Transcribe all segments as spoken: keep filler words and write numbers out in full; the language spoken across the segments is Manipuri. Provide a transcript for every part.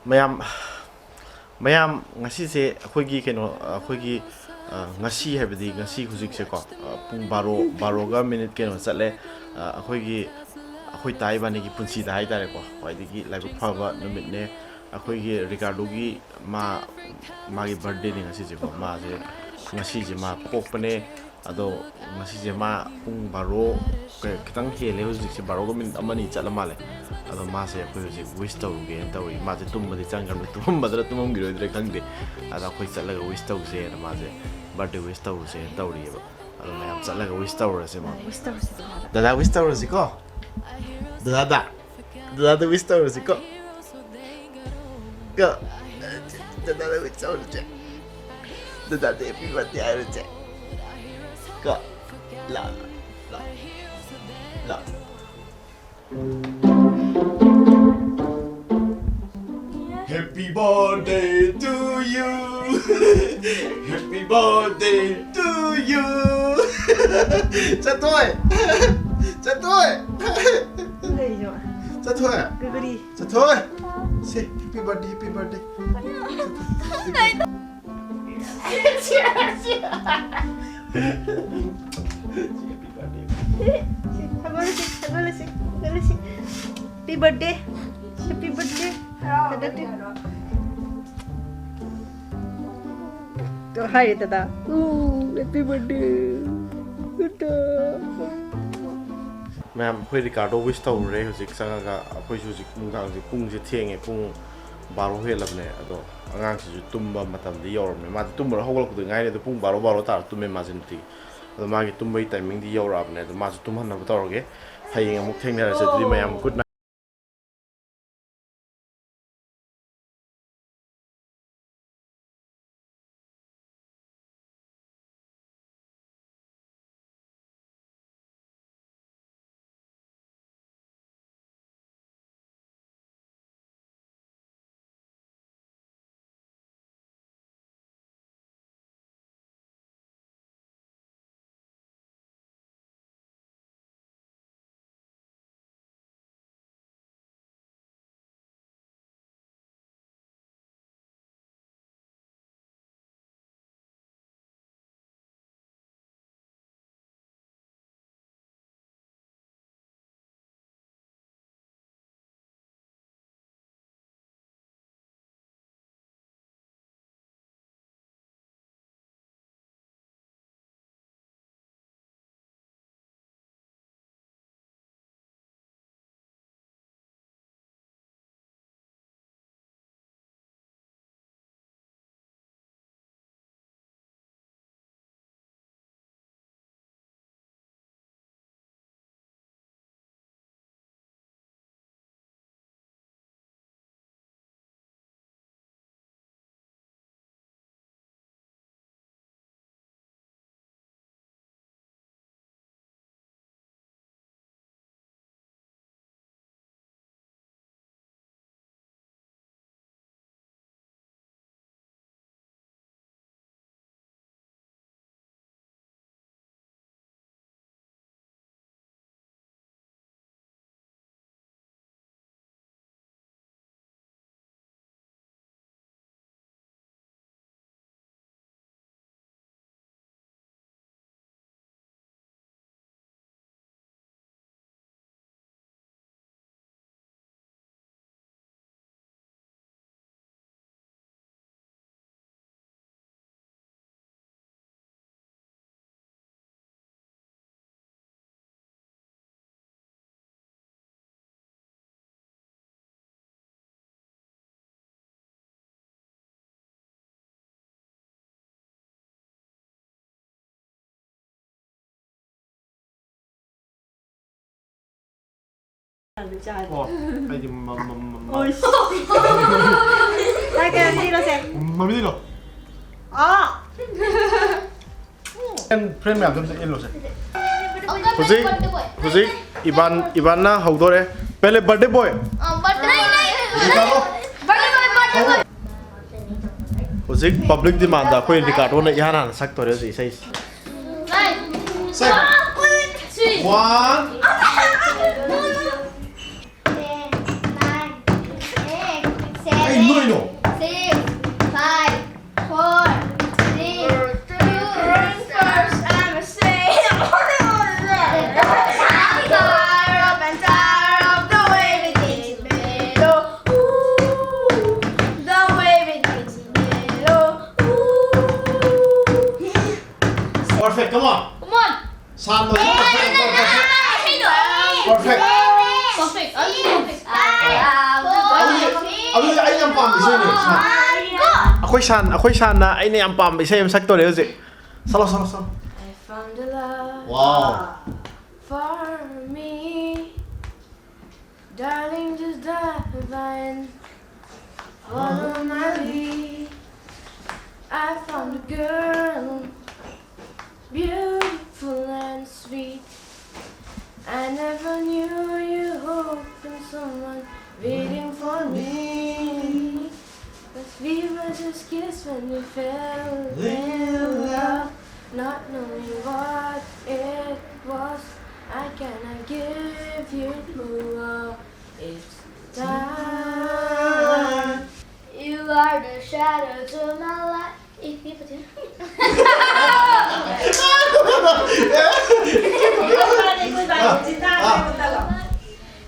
ꯃꯌꯥꯝ, ꯃꯌꯥꯝ, ꯉꯁꯤꯁꯦ ꯑꯩꯈꯣꯏꯒꯤ ꯀꯩꯅꯣ, ꯑꯩꯈꯣꯏꯒꯤ, ꯑ, ꯉꯁꯤ ꯍꯥꯏꯕꯗꯤ ꯉꯁꯤ ꯍꯧꯖꯤꯛꯁꯦꯀꯣ, ꯑ, ꯄꯨꯡ ꯕꯥꯔꯣ, ꯕꯥꯔꯣꯒ ꯃꯤꯅꯤꯠ ꯀꯩꯅꯣ ꯆꯠꯂꯦ꯫ ꯑ, ꯑꯩꯈꯣꯏꯒꯤ, ꯑꯩꯈꯣꯏ ꯇꯥ ꯏꯕꯥꯅꯤꯒꯤ ꯄꯨꯟꯁꯤꯗ ꯍꯥꯏꯇꯥꯔꯦꯀꯣ, ꯈ꯭ꯋꯥꯏꯗꯒꯤ ꯂꯥꯏꯕꯛ ꯐꯕ ꯅꯨꯃꯤꯠꯅꯦ꯫ ꯑꯩꯈꯣꯏꯒꯤ ꯔꯤꯀꯥꯔꯗꯣꯒꯤ ꯃꯥ, ꯃꯥꯒꯤ ꯕꯥꯔꯗꯦꯅꯦ ꯉꯁꯤꯁꯦꯀꯣ꯫ ꯃꯥꯁꯦ, ꯉꯁꯤꯁꯦ ꯃꯥ ꯄꯣꯛꯄꯅꯦ꯫ ꯑꯗꯣ ꯉꯁꯤꯁꯦ ꯃꯥ ꯄꯨꯡ ꯕꯥꯔꯣ ꯀ-, ꯈꯤꯇꯪ ꯍꯦꯜꯂꯦ ꯍꯧꯖꯤꯛꯁꯦ, ꯕꯥꯔꯣꯒ ꯃꯤꯅꯤꯠ ꯑꯃ ꯑꯅꯤ ꯆꯠꯂ ꯃꯥꯜꯂꯦ꯫ ꯑꯗꯣ ꯃꯥꯁꯦ ꯑꯩꯈꯣꯏ ꯍꯧꯖꯤꯛ ꯋꯤꯁ ꯇꯧꯔꯨꯒꯦꯅ ꯇꯧꯔꯤ꯫ ꯃꯥꯁꯦ ꯇꯨꯝꯕꯗꯤ ꯆꯪꯈ꯭ꯔꯕꯅꯤ, ꯇꯨꯝꯃꯝꯕꯗ꯭ꯔꯥ ꯇꯨꯝꯃꯝꯈꯤꯔꯣꯏꯗ꯭ꯔꯥ ꯈꯪꯗꯦ꯫ ꯑꯗ ꯑꯩꯈꯣꯏ ꯆꯠꯂꯒ ꯋꯤꯁ ꯇꯧꯁꯦꯅ, ꯃꯥꯁꯦ ꯕꯥꯔꯗꯦ ꯋꯤꯁ ꯇꯧꯔꯨꯁꯦꯅ ꯇꯧꯔꯤꯑꯕ꯫ ꯑꯗꯣ ꯃꯌꯥꯝ ꯆꯠꯂꯒ ꯋꯤꯁ ꯇꯧꯔꯁꯦ ꯃꯥ꯫ ꯋꯤꯁ ꯇꯧꯔꯁꯤ ꯗꯗꯥꯗ꯫ ꯗꯗꯥ ꯋꯤꯁ ꯇꯧꯔꯁꯤꯀꯣ꯫ ꯗꯗꯥꯗ꯫ ꯗꯗꯥꯗ ꯋꯤꯁ ꯇꯧꯔꯁꯤꯀꯣ꯫ ꯀꯣ꯫ ꯗꯗꯥꯗ ꯋꯤꯁ ꯇꯧꯔꯁꯦ꯫ ꯗꯗꯥꯗ ꯍꯦꯄꯤ ꯕꯥꯔꯗꯦ ꯍꯥꯏꯔꯁꯦ꯫ ꯀꯣ꯫ ꯂꯥ, ꯂꯥ, ꯂꯥ, ꯂꯥ꯫ Happy birthday to you. Happy birthday to you. ꯆꯠꯊꯣꯏ! ꯆꯠꯊꯣꯏ! ꯂꯩꯌꯣ꯫ ꯆꯠꯊꯣꯏ! ꯒꯒꯔꯤ꯫ ꯆꯠꯊꯣꯏ! ꯁꯦ, happy birthday, happy birthday. Happy birthday. ꯁꯦ, ꯍꯧꯒꯠꯂꯁꯤ, ꯍꯧꯒꯠꯂꯁꯤ, ꯍꯧꯒꯠꯂꯁꯤ꯫ Happy birthday. Happy birthday. ꯍꯥꯏꯔꯦ ꯗꯗꯥ꯫ ꯎ, happy birthday. ꯗꯗꯥ꯫ ꯃꯌꯥꯝ, ꯑꯩꯈꯣꯏ ꯔꯤꯀꯥꯔꯗꯣ ꯋꯤꯁ ꯇꯧꯔꯨꯔꯦ꯫ ꯍꯧꯖꯤꯛ ꯆꯪꯉꯒ ꯑꯩꯈꯣꯏꯁꯨ ꯍꯧꯖꯤꯛ ꯅꯨꯡꯗꯥꯡꯁꯦ ꯄꯨꯡꯁꯦ ꯊꯦꯡꯉꯦ, ꯄꯨꯡ ꯕꯥꯔꯣ ꯍꯦꯜꯂꯕꯅꯦ꯫ ꯑꯗꯣ ꯑꯉꯥꯡꯁꯤꯁꯨ ꯇꯨꯝꯕ ꯃꯇꯝꯗꯤ ꯌꯧꯔꯕꯅꯦ꯫ ꯃꯥꯗꯤ ꯇꯨꯝꯕ ꯍꯧꯒꯠꯂꯛꯄꯗ ꯉꯥꯏꯔꯤ, ꯑꯗꯣ ꯄꯨꯡ ꯕꯥꯔꯣ, ꯕꯥꯔꯣ ꯇꯥꯔ ꯇꯨꯝꯃꯦ ꯃꯥꯁꯦ ꯅꯨꯡꯇꯤꯒꯤ꯫ ꯑꯗꯣ ꯃꯥꯒꯤ ꯇꯨꯝꯕꯒꯤ ꯇꯥꯏꯃꯤꯡꯗꯤ ꯌꯧꯔꯛꯑꯕꯅꯦ꯫ ꯑꯗꯣ ꯃꯥꯁꯨ ꯇꯨꯝꯍꯟꯅꯕ ꯇꯧꯔꯒꯦ꯫ ꯍꯌꯦꯡ ꯑꯃꯨꯛ ꯊꯦꯡꯅꯔꯁꯦ꯫ ꯑꯗꯨꯗꯤ ꯃꯌꯥꯝ, good night꯫ ꯑꯣ, ꯑꯩꯗꯤ ꯃ- ꯃ- ꯃ- ꯃ- ꯑꯣꯏ꯫ ꯇꯥꯏ ꯀꯌꯥ ꯂꯤꯔꯣꯁꯦ? ꯃꯃꯤꯡꯗꯣ? ꯑꯥ꯫ Friend, friend ꯃꯌꯥꯝꯗꯣ ꯑꯝꯇ ꯏꯜꯂꯣꯁꯦ꯫ ꯍꯧꯖꯤꯛ, ꯍꯧꯖꯤꯛ ꯏꯕꯥꯟ, ꯏꯕꯥꯟꯅ ꯍꯧꯗꯣꯔꯦ꯫ ꯄꯦꯂꯦ birthday boy꯫ ꯑ, birthday boy꯫ ꯔꯤꯀꯥꯔꯗꯣ꯫ Birthday boy, birthday boy꯫ ꯍꯧꯖꯤꯛ public demandꯗ ꯑꯩꯈꯣꯏ ꯔꯤꯀꯥꯔꯗꯣꯅ ꯏꯍꯥꯟ ꯍꯥꯟꯅ ꯁꯛꯇꯣꯔꯦ ꯍꯧꯖꯤꯛ ꯏꯁꯩꯁꯦ꯫ Five, four, three. One. Ten, nine, eight, seven, ꯀꯩꯅꯣ? Six, five, four, three, two, first, I'm a sailor. Up and down, up and down, the way we did it, baby. Ooh, the way we did it, baby. Ooh. Perfect, come on. Come on. ꯁꯥꯟꯕ ꯑꯗꯨꯝ perfect, perfect, perfect. Perfect. Perfect. ꯑꯗꯨꯗꯤ, ꯑꯗꯨꯗꯤ ꯑꯩꯅ ꯌꯥꯝ ꯄꯥꯝꯕ ꯏꯁꯩꯅꯦ, ꯁꯥꯟ꯫ ꯑꯩꯈꯣꯏ ꯁꯥꯟ, ꯑꯩꯈꯣꯏ ꯁꯥꯟꯅ ꯑꯩꯅ ꯌꯥꯝ ꯄꯥꯝꯕ ꯏꯁꯩ ꯑꯃ ꯁꯛꯇꯣꯔꯦ ꯍꯧꯖꯤꯛ꯫ ꯁꯛꯂꯣ, ꯁꯛꯂꯣ, ꯁꯛꯂꯣ꯫ I found a love Wow. for me. Darling, just dive in, follow my lead. I found a girl, beautiful and sweet. I never knew you opened someone waiting for me. But we were just kids when we fell in love, not knowing what it was. I cannot give you more. It's time. You are the shadow to my life.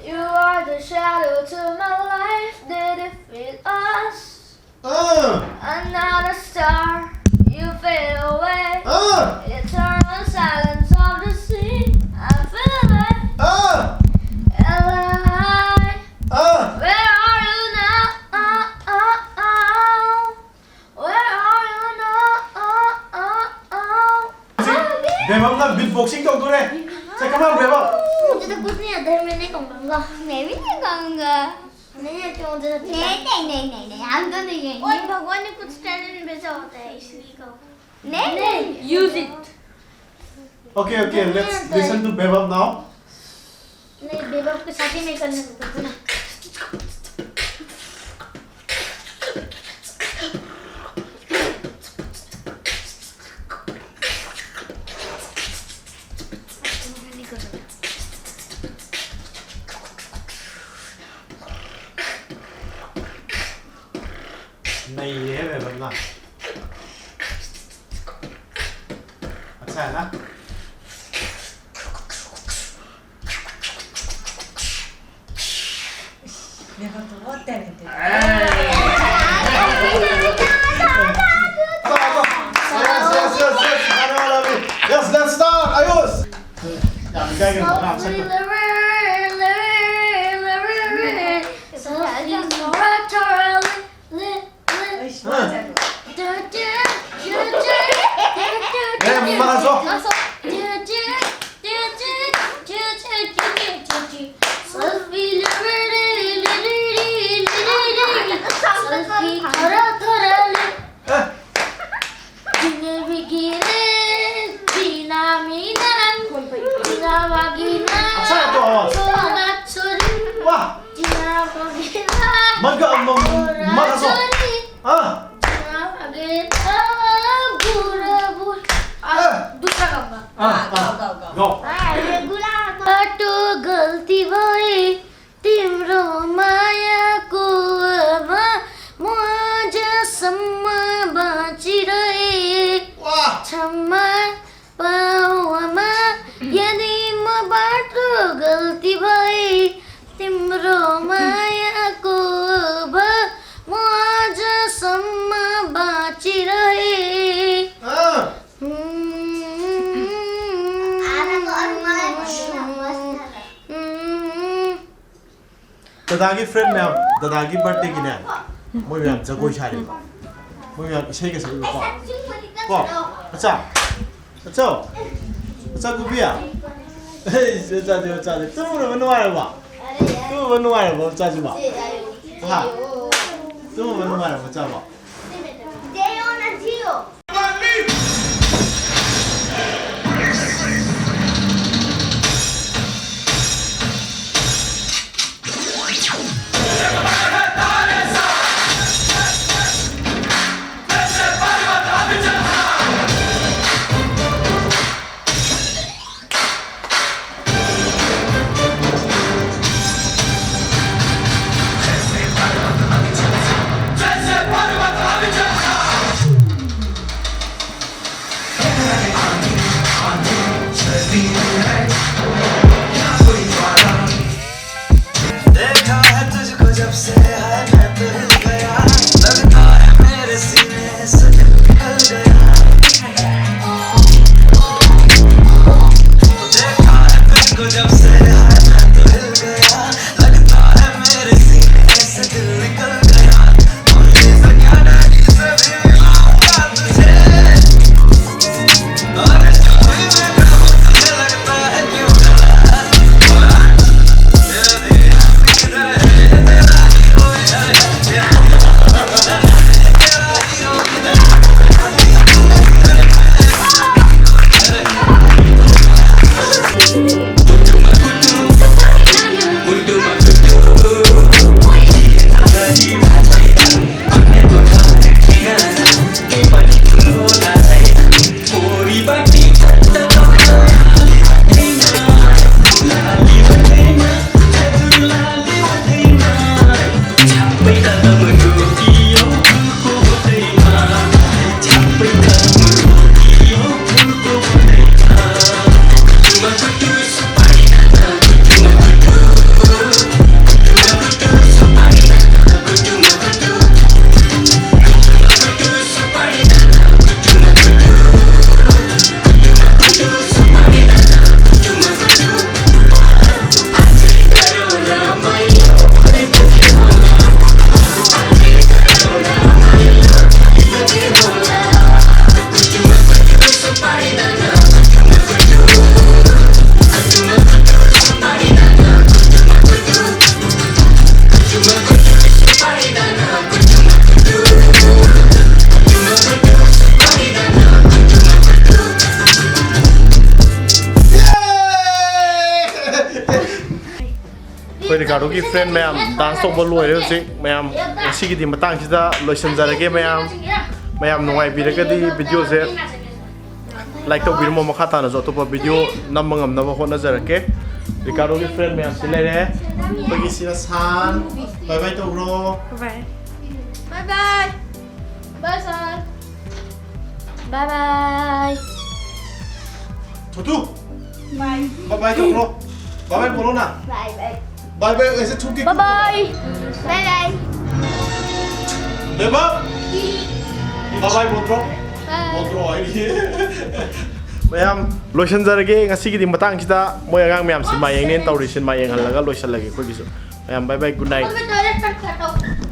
You are the shadow to my life. Did it feel us? Ah! Another star, you fade away. Ah! Eternal silence of the sea. I feel alive. Ah! Alive. Ah! Where are you now? Where are you now? ꯍꯧꯖꯤꯛ ꯕꯦꯕꯝꯅ beatboxing ꯇꯧꯗꯣꯔꯦ꯫ Say, come on, ꯕꯦꯕꯝ꯫ कुछ नहीं आता है, मैं नहीं कहूँगा। मैं भी नहीं कहूँगा। नहीं आती मुझे। नहीं, नहीं, नहीं, नहीं, नहीं, हम तो नहीं कहेंगे। और भगवान ने कुछ टैलेंट भेजा होता है, इसलिए कहूँगा। नहीं, नहीं। Use it. Okay, okay, let's listen to Bebab now. नहीं, बेबब के साथ ही नहीं करने देते ना। नहीं, ये है बेबब ना। अच्छा है ना? देखो तो बहुत talented. Yes, yes, yes, yes, गाने वाला भी। Yes, let's start. आयुष। या, गाएंगे, आराम से। हाँ। ए, मम्मा, हंसो। ए। अच्छा है तो आवाज। वाह। मत गा-, म-, म-, मत हंसो। हाँ। दूसरा गाऊंगा। हाँ, हाँ, गाओ, गाओ, गाओ। गाओ। अटो गल्ती भए तिम्रो मायाको अब म आजसम्म बाँचिरहे। वाह। क्षमा पाऊ आमा, यदि मबाट गल्ती भए तिम्रो मायाको अब म आजसम्म बाँचिरहे। हाँ। हम्म। ꯎꯝ꯫ ꯗꯗꯥꯒꯤ ꯐ꯭ꯔꯦꯟ ꯃꯌꯥꯝ, ꯗꯗꯥꯒꯤ ꯕꯥꯔꯗꯦꯒꯤꯅꯦ, ꯃꯣꯏ ꯃꯌꯥꯝ ꯖꯒꯣꯏ ꯁꯥꯔꯤꯕ, ꯃꯣꯏ ꯃꯌꯥꯝ ꯏꯁꯩꯒ ꯁꯛꯏꯕꯀꯣ꯫ ꯀꯣ? ꯑꯆꯥ, ꯑꯆꯧ, ꯑꯆꯥ ꯒꯨꯕꯤꯌꯥ, ꯑꯩ ꯆꯥꯗꯦ, ꯆꯥꯗꯦ꯫ ꯇꯨꯝꯃꯨꯔꯕ ꯅꯨꯡꯉꯥꯏꯔꯕꯣ? ꯇꯨꯝꯃꯨꯔꯕ ꯅꯨꯡꯉꯥꯏꯔꯕꯣ ꯆꯥꯁꯤꯕꯣ? ꯍꯥ? ꯇꯨꯝꯃꯨꯔꯕ ꯅꯨꯡꯉꯥꯏꯔꯕꯣ ꯆꯥꯕꯣ? ꯔꯤꯀꯥꯔꯗꯣꯒꯤ ꯐ꯭ꯔꯦꯟ ꯃꯌꯥꯝ ꯗꯥꯟꯁ ꯇꯧꯕ ꯂꯣꯏꯔꯦ ꯍꯧꯖꯤꯛ꯫ ꯃꯌꯥꯝ ꯉꯁꯤꯒꯤꯗꯤ ꯃꯇꯥꯡꯁꯤꯗ ꯂꯣꯏꯁꯤꯟꯖꯔꯒꯦ꯫ ꯃꯌꯥꯝ ꯃꯌꯥꯝ ꯅꯨꯡꯉꯥꯏꯕꯤꯔꯒꯗꯤ ꯚꯤꯗꯤꯑꯣꯁꯦ ꯂꯥꯏꯛ ꯇꯧꯕꯤꯔꯝꯃꯣ꯫ ꯃꯈꯥ ꯇꯥꯅꯁꯨ ꯑꯇꯣꯞꯄ ꯚꯤꯗꯤꯑꯣ ꯅꯝꯕ ꯉꯝꯅꯕ ꯍꯣꯠꯅꯖꯔꯛꯀꯦ꯫ ꯔꯤꯀꯥꯔꯗꯣꯒꯤ ꯐ꯭ꯔꯦꯟ ꯃꯌꯥꯝꯁꯤ ꯂꯩꯔꯦ꯫ ꯑꯩꯈꯣꯏꯒꯤ ꯁꯤꯅ ꯁꯥꯟ꯫ ꯕꯥꯏ ꯕꯥꯏ ꯇꯧꯔꯣ꯫ Bye. Bye bye. Bye, sir. Bye bye. ꯊꯨꯊꯨ꯫ ꯕꯥꯏ ꯕꯥꯏ ꯇꯧꯔꯣ꯫ ꯕꯥꯏ ꯕꯥꯏ ꯕꯣꯂꯣ ꯅ꯫ Bye bye. ꯕꯥꯏ ꯕꯥꯏ ꯑꯩꯁꯦ ꯊꯨꯀꯤ꯫ Bye bye. Bye bye. ꯂꯦꯕ꯫ ꯕꯥꯏ ꯕꯥꯏ ꯕꯣꯟꯗ꯭ꯔꯣ꯫ ꯕꯣꯟꯗ꯭ꯔꯣ ꯍꯥꯏꯔꯤ꯫ ꯃꯌꯥꯝ ꯂꯣꯏꯁꯤꯟꯖꯔꯒꯦ ꯉꯁꯤꯒꯤꯗꯤ ꯃꯇꯥꯡꯁꯤꯗ꯫ ꯃꯣꯏ ꯑꯉꯥꯡ ꯃꯌꯥꯝ ꯁꯤꯟꯃꯥ ꯌꯦꯡꯅꯦꯅ ꯇꯧꯔꯤ꯫ ꯁꯤꯟꯃꯥ ꯌꯦꯡꯍꯜꯂꯒ ꯂꯣꯏꯁꯤꯜꯂꯒꯦ ꯑꯩꯈꯣꯏꯒꯤꯁꯨ꯫ ꯃꯌꯥꯝ ꯕꯥꯏ ꯕꯥꯏ, ꯒꯨꯗ ꯅꯥꯏꯠ꯫ Bye bye.